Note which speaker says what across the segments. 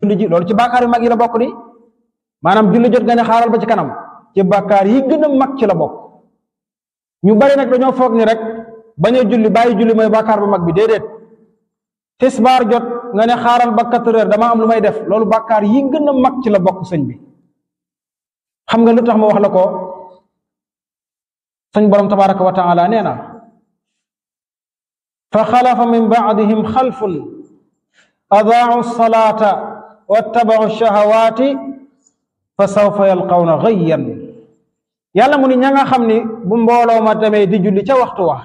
Speaker 1: julli ji loolu ci bàkkaar yu mag yi la bokk di maanaam julli jot nga ne xaaral ba ci kanam ci bàkkaar yi gën a mag ci la bokk. ñu bari nag dañoo foog ni rek bañ a julli bàyyi julli mooy bàkkaar bu mag bi déedéet. tisbaar jot nga ne xaaral ba 4 heures dama am lu may def loolu bàkkaar yi gën a mag ci la bokk sëñ bi. xam nga lu tax ma wax la ko sëñ borom tabaraka wa taala nee na fa xalafa min baadihim xalfun adaau salata wattabau shahawaati fa sawfa yalqawna gayyan yàlla mu ni ña nga xam ni bu mbooloo ma tamee di julli ca waxtu wa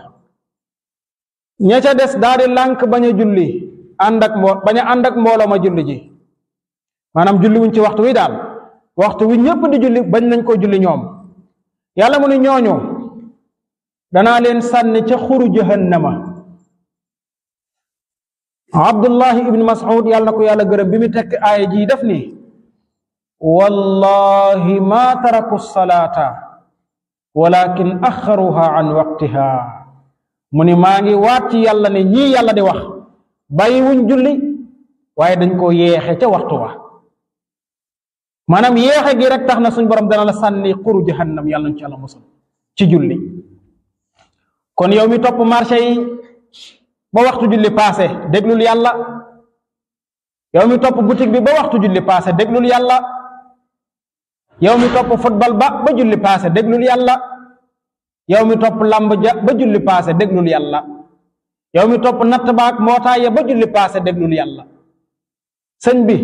Speaker 1: ña ca des daal di lànk bañ a julli bañ a ànd ak mbooloo ma julli ji maanaam julli wuñ ci waxtu wi daal waxtu wi ñëpp di julli bañ nañ ko julli ñoom yàlla mu ni ñooñu danaa leen sànni ca xuru jahannama. Abdullahi ibn Mas'ud yàlla na ko yàlla gërëm bi mu tekk aaya ji def ni wallahi ma taraku salaata walakin axaruha an waqtiha mu ni maa ngi waat ci yàlla ne ñii yàlla di wax bàyyiwuñ julli waaye dañ koo yeexe ca waxtu wa maanaam yeexe gi rek tax na suñ borom dana la sànni xuru jahannam yàlla nañ ci yàlla musal ci julli. kon yow mi topp marché yi ba waxtu julli passé déglul yàlla yow mi topp boutique bi ba waxtu julli passé déglul yàlla yow mi topp football ba julli passé déglul yàlla yow mi topp lamb ja ba julli passé déglul yàlla yow mi topp natt baak mbootaay ya ba julli passé déglul yàlla sëñ bi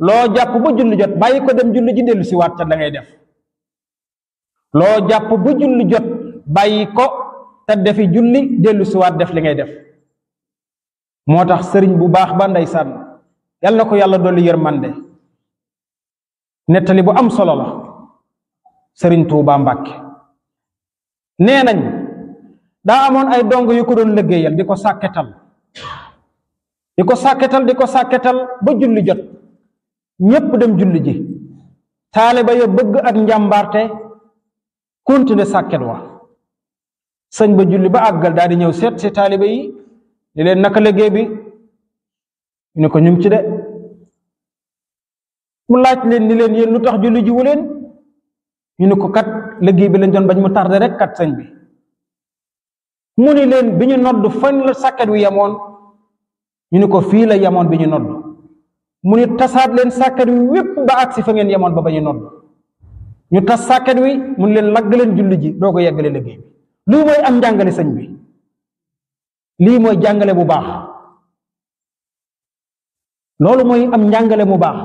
Speaker 1: loo jàpp ba julli jot bàyyi ko dem julli ji dellu si waat ca da ngay def loo jàpp ba julli jot bàyyi ko te defi julli dellu si waat def li ngay def moo tax sëriñ bu baax ba ndeysaan yal na ko yàlla dolli yërmande nettali bu am solo la sëriñ Tuubaa Mbàkke nee nañ daa amoon ay dong yu ko doon liggéeyal di ko sàkketal ba julli jot ñépp dem julli ji taaliba ya bëgg ak njàmbaarte continuer sàkket wa sëñ ba julli ba àggal daal di ñëw seet si taaliba yi ni leen naka liggéey bi ñu ne ko ñu ngi ci de mu laaj leen ni leen yéen lu tax julli ji wu leen ñu ne ko kat liggéey bi lañ doon bañ mu tardé rek kat sëñ bi mu ni leen bi ñu nodd fan la sàkket wi yemoon ñu ne ko fii la yemoon bi ñu nodd mu ni tasaat leen sàkket wi wépp ba agsi fa ngeen yemoon ba ñu nodd ñu tas sàkket wi mu ni leen lagg leen julli ji doo ko yeggale liggéey bi lii mooy am njàngale sëñ bi lii mooy jàngale bu baax loolu mooy am njàngale mu baax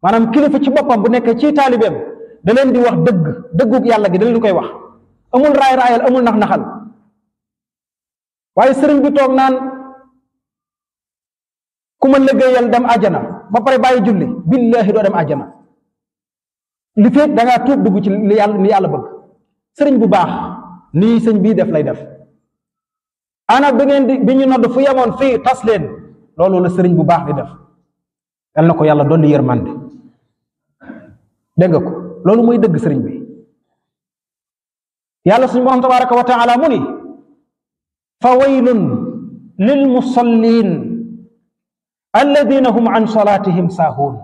Speaker 1: maanaam kilifa ci boppam bu nekkee ci taalibeem da leen di wax dëggug yàlla gi da leen koy wax amul raayal amul nax-naxal waaye sëriñ bi toog naan ku ma liggéeyal dem àjjana ba pare bàyyi julli billaahi doo dem àjjana li fekk da ngaa tuub dugg ci li yàlla bëgg sëriñ bu baax nii sëñ bii def lay def ana bi ñu nodd fu yemoon fii tas leen loolu la sëriñ bu baax di def yal na ko yàlla dolli yërmande dégg nga ko loolu mooy dëgg sëriñ bi yàlla suñu borom tabaraka wa taala mu ni fa waylun lil musallin alladina hum an salatihim saahuun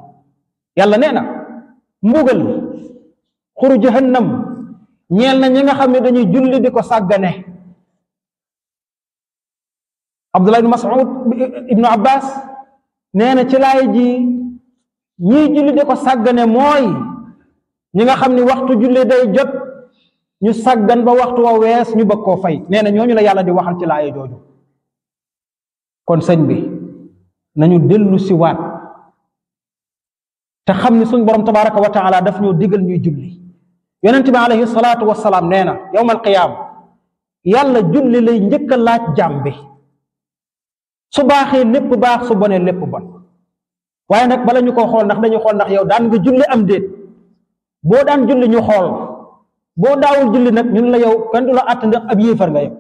Speaker 1: yàlla nee na mbugal xuru jahannam ñeel na ñi nga xam ne dañuy julli di ko sàggane Abdullah ibn Mas'ud ibnu Abbas nee na ci laay ji ñiy julli di ko sàggane mooy ñi nga xam ni waxtu julli day jot ñu sàggan ba waxtu wa wees ñu bëgg koo fay nee na ñooñu la yàlla di waxal ci laay jooju kon sëñ bi nañu dellu si waat te xam ni suñ borom tabaraka wa taala daf ñoo digal ñuy julli yonent bi alayhi salaatu wasalaam nee na yawmal qiyaam yàlla julli lay njëkk a laaj jaam bi su baaxee lépp baax su bonee lépp bon waaye nag bala ñu ko xool ndax dañu xool ndax yow daan nga julli am déet boo daan julli ñu xool boo daawul julli nag ñun la yow kenn du la àtt ndax ab yéefar nga yow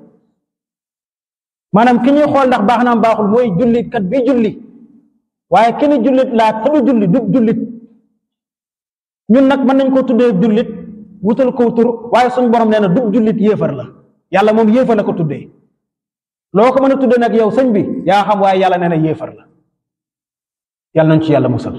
Speaker 1: maanaam ki ñuy xool ndax baax naam baaxul mooy jullit kat bi julli waaye ki ni jullit laa te du julli du jullit ñun nag mën nañ ko tuddee jullit wutal ko tur waaye suñ borom nee na du jullit yéefar la yàlla moom yéefar la ko tuddee loo ko mën a tuddee nag yow sëñ bi yaa xam waaye yàlla nee na yéefar la yàlla nañ ci yàlla musal